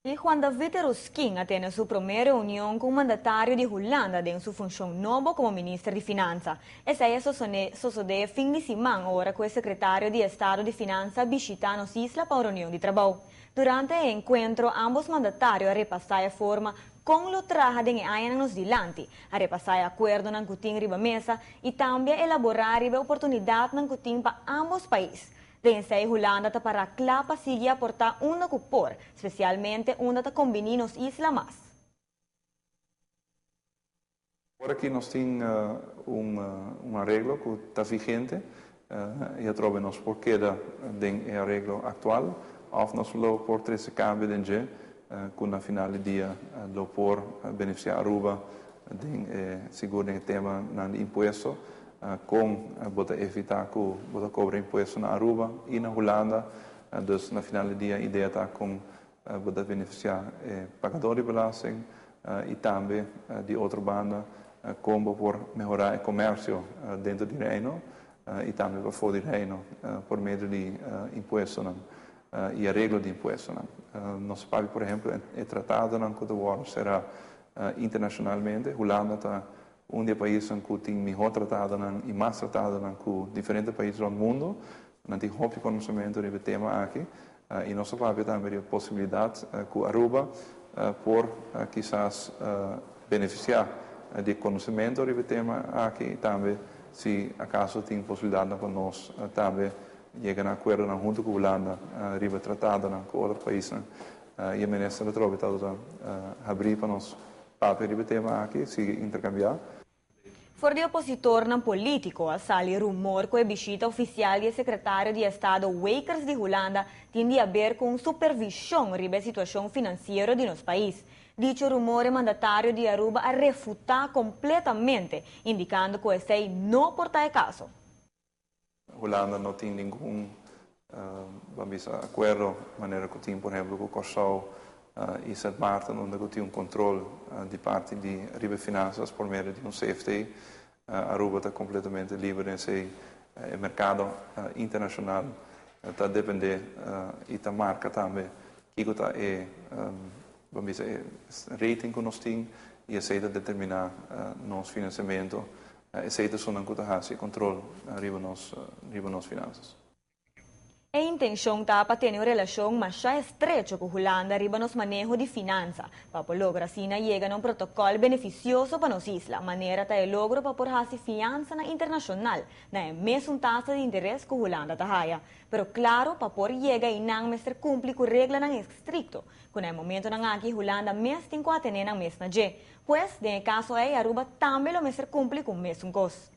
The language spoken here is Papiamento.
I Juan David Eroskin a tene su promé reunion ku un mandatario di Hulanda den su funshon nobo komo minister di Finansa. Esei a sosodé fin di siman ora ku e sekretario di Estado di Finansa a bishitá nos isla pa un reunion di trabou. Durante e enkuentro ámbos mandatario a repasá e forma kon lo traha den e añanan nos dilanti, a repasá e akuerdonan ku tin riba mesa i tambe a elaborá riba e oportunidatnan ku tin pa ámbos pais. Den esei Hulanda ta pará kla pa sigui aportá unda ku por, spesialmente unda ta kombiní nos isla mas. Por aki nos tin un areglo ku ta vigente i atrobe nos por keda den e areglo aktual òf nos lo por trese kambio den dje ku na final di dia lo por benefisiá Aruba den e sigur den e temanan di impuesto. Kon bo ta evitá ku bo ta kobra impuesto na Aruba i na Hulanda? Dus na final di dia idea ta kon bo ta benefisiá e pagadó di belasting i tambe di otro banda kon bo por mehorá e komersio dentro di Reino i tambe pafó di Reino por medio di impuestonan i areglo di impuestonan. Nos papia por ehempel e tratadonan ku ta wòrdu será internashonalmente. Hulanda ta Un di e paisnan ku tin mihó tratadonan i mas tratadonan ku diferente pais rònt mundu. Nan tin hopi konosementu riba e tema aki i nos ta papia tambe riba posibilidat ku Aruba por kisas benefisiá di e konosementu riba e tema aki i tambe si akaso tin posibilidatnan pa nos tambe yega na akuerdonan huntu ku Hulanda riba tratadonan ku otro paisnan. I e minister atrobe tabata habrí pa nos Papia riba e tema aki sigui interkambiá. For di opositornan polítiko a sali rumor ku e bishita ofisial di e sekretario di Estado Wekers di Hulanda tin di aber ku un supervishon riba e situashon finansiero di nos pais. Dicho rumor e mandatario di Aruba a refutá kompletamente, indikando ku esei no por ta e kaso. Hulanda no tin ningun, ban bisa, akuerdo manera ku tin por ehempel ku Kòrsou i Sint Maarten unda ku tin un kontrol di parti di riba e finansas por medio di un CFT. Aruba ta kompletamente liber den esei. E merkado internashonal ta dependé i ta marka tambe kiko ta e, ban bisa, e rating ku nos tin i esei ta determiná nos finansiamentu. Esei ta esunnan ku ta hasi kontrol riba nos riba nos finansas. E intenshon ta pa tene un relashon masha estrecho ku Hulanda riba nos maneho di finansa, pa por logra asina yega na un protokòl benefisioso pa nos isla, manera ta e logro pa por hasi fiansanan internashonal na e mesun tasa di interes ku Hulanda ta haya. Pero klaro pa por yega einan mester kumpli ku reglanan estrikto, ku na e momentonan aki Hulanda mes tin ku atené nan mes na dje. Pues, den e kaso ei Aruba tambe lo mester kumpli ku mesun kos.